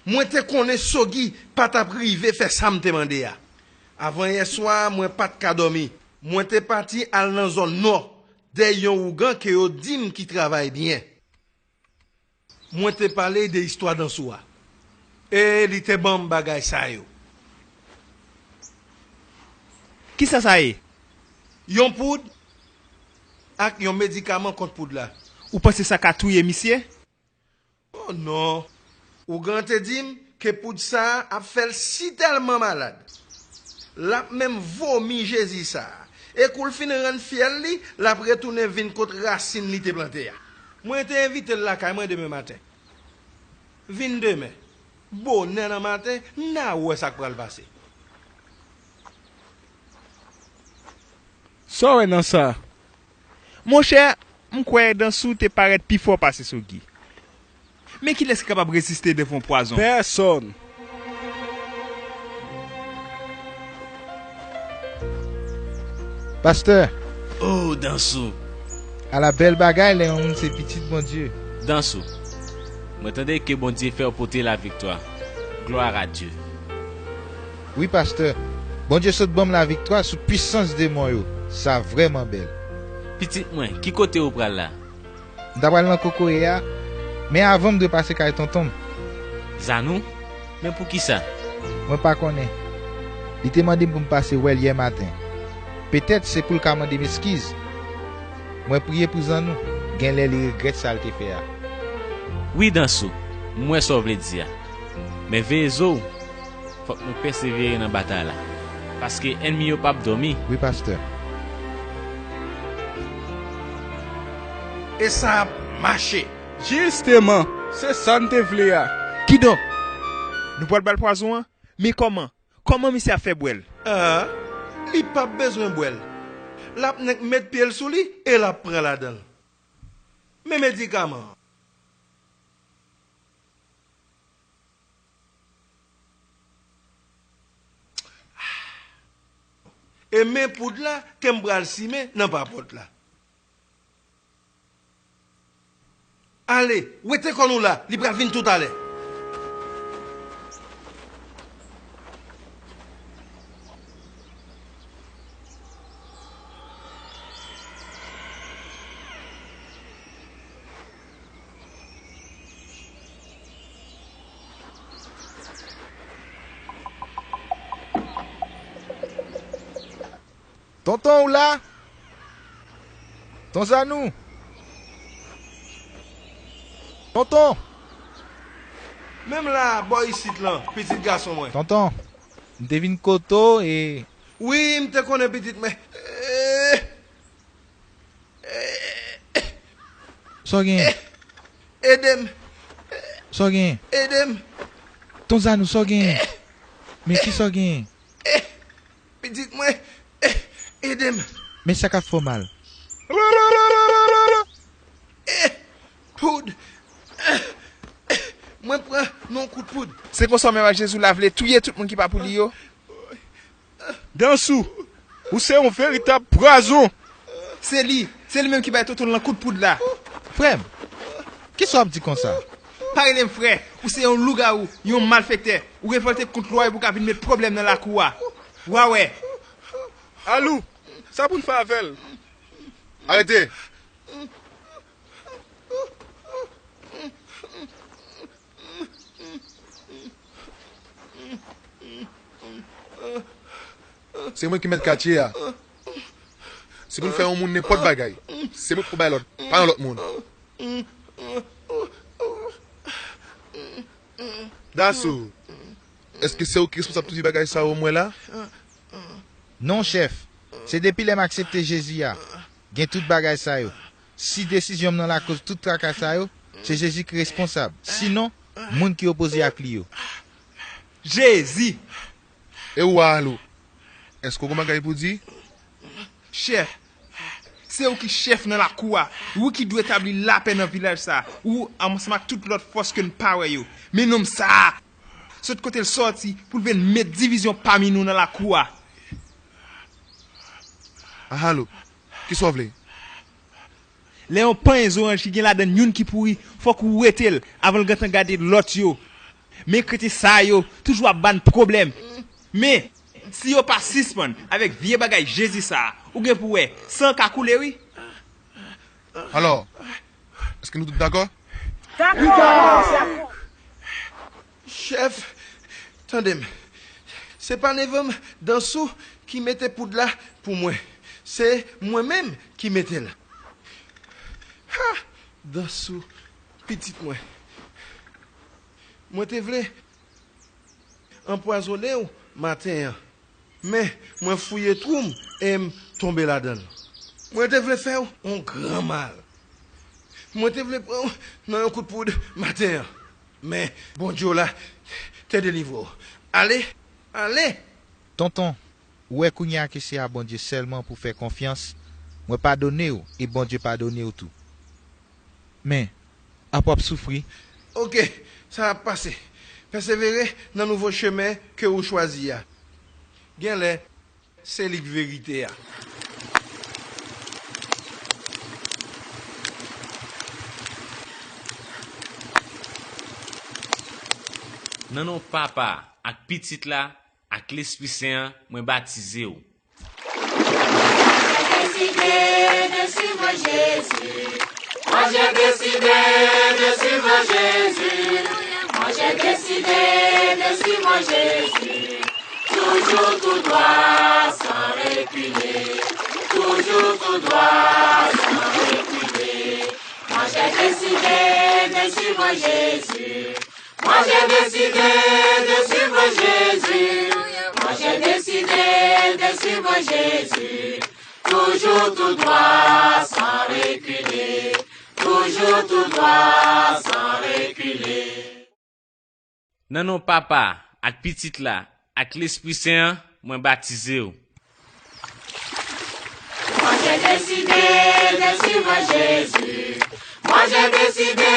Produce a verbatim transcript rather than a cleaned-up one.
Mwen te konnen Sogi pa t ap rive fè sa m te mande a. Avanyè swa, mwen pa t ka dòmi. Mwen te pati al nan zòn nò, dèyè yon ougan ke yo di m ki travay byen. Mwen te pale de istwa Dansou a. E li te ban m bagay sa yo. Kisa sa ye? Yon poud ak yon medikaman kont poud la. Ou panse sa ka touye misye? Oh non! Ougan te di m ke poud sa a ap fè l sitèlman malad, l ap menm vomi Jezi sa a. E kou l fin rann fyèl li, l ap retounen vin kot rasin li te plante a. Mwen te envite l lakay mwen demen maten. Vin demen, bonè nan maten, n a wè sa k pral pase. Sa w wè nan sa? Monchè, m kwè Dansou te parèt pi fò pase Sogi. Men kilès ki kapab reziste devan pwazon? Pèsòn. Pastè. Oh, Dansou. Ala bèl bagay lè yon moun se pitit Bondye. Dansou. Mwen tande ke Bondye fè w pote laviktwa. Gloire à Dieu. Wi, pastè. Bondye sot ban m laviktwa sou pwisans demon yo. Sa vrèman bèl. Pitit mwen, ki kote ou pral la? M ta pral nan kokoye a, men avan m dwe pase kay tonton m. Zanou? Men poukisa? Mwen pa konnen. Li te mande m pou m pase wè l yè maten. Petèt se pou l ka mande m eskiz. Mwen priye pou Zanou, genlè li regrèt sa l te fè a. Wi, Dansou, m wè sa w vle di a. Men veye zo w, fòk nou pèsevere nan batay la. Paske ènmi yo p ap dòmi. Wi, pastè. E sa ap mache. Jisteman, se sa n te vle a. Kidonk, nou pral ba l pwazon an? Men kòman? Kòman misye ap fè bwè l? Ah, li p ap bezwen bwè l. L ap nèk met pye l sou li e l ap pran ladan l. Men medikaman an. E men poud la ke m pral simen nan papòt la. Ale, wete kò nou la, li pral vin toutalè. Tonton, ou la? Ton Zanou? Tonton! Men m la, bò isit lan, pitit gason mwen. Tonton, m te vin kote w e... Wi, m te konnen pitit mwen. Eh, eh, Sa w genyen? Ede m. Sa w genyen? Ede m. Ton Zanou, sa w genyen? Men kisa w genyen? Pitit mwen, ede m. Men sa k ap fè w mal? Eh, poud. Mwen pran yon kout poud. Se konsa menm ak Jezi la vle touye tout moun ki pa pou li yo? Dansou, ou se yon veritab pwazon. Se li, se li menm ki bay Tonton lan kout poud la. Frè m, kisa w ap di konsa? Pa rele m frè, ou se yon lougawou, yon malfektè. Ou revòlte kont lwa yo pou w ka vin met pwoblèm nan lakou a. W a wè. Alou, sa pou n fè avè l? Arete! Se mwen ki mèt katye a. Si pou n fè yon moun nenpòt bagay, se mwen k pou bay lòd, pa yon lòt moun. Dansou, èske se ou ki responsab tout vye bagay sa yo m wè la? Non, chèf. Se depi lè m aksepte Jezi a, gen tout bagay sa yo. Si desizyon m nan lakoz tout traka sa yo, se Jezi ki responsab. Sinon, moun ki opoze ak li yo. Jezi! E ou a Alou? Èske w gen bagay pou di? Chèf, se ou ki chèf nan lakou a. Ou ki dwe tabli lapè nan vilaj sa a. Ou, ansanm ak tout lòt fòs ke n pa wè yo. Men nonm sa a, sot kote l sòti pou l vin met divizyon pami nou nan lakou a. Ah, Alou, kisa w vle? Lè yon panyen zoranj ki gen ladan l youn ki pouri, fòk ou wete l avan l gentan gade lòt yo. Men kretyen sa yo toujou ap ba n pwoblèm. Men, si yo pa sispann avèk vye bagay Jezi sa a, ou gen pou wè san ka koule wi. Alò, èske nou tout dakò? Dakò! Chèf, tande m. Se pa neve m Dansou ki mete poud la pou mwen. Se mwen menm ki mete l. Ha! Dansou, pitit mwen. Mwen te vle anpwazonnen w maten an. Men, mwen fouye twou m e m tonbe ladan l. Mwen te vle fè w yon gran mal. Mwen te vle pran w nan yon kout poud maten an. Men, Bondye w la te delivre w. Ale, ale! Tonton, ou wè kounye a ke se a Bondye sèlman pou fè konfyans, mwen padone w e Bondye padone w tou. Men, apa w ap soufri? Oke, sa ap pase. Pèsevere nan nouvo chemen ke ou chwazi a. Genlè, se li k verite a. Nan non Papa, ak Pitit la, ak Lespri Sen an, mwen batize w. J'ai décidé de suivre Jésus. Moi j'ai décidé de suivre Jésus. Moi j'ai décidé de suivre Jésus. Toujours tout droit sans reculer. Toujours tout droit sans reculer. Moi j'ai décidé de suivre Jésus. Moi j'ai décidé de suivre Jésus. Moi j'ai décidé de suivre Jésus. Toujours tout droit sans reculer. Toujours tout droit sans reculer. Nan non Papa, ak Pitit la, ak Lespri Sen an, mwen batize w. Moi j'ai décidé de suivre Jésus. Moi j'ai décidé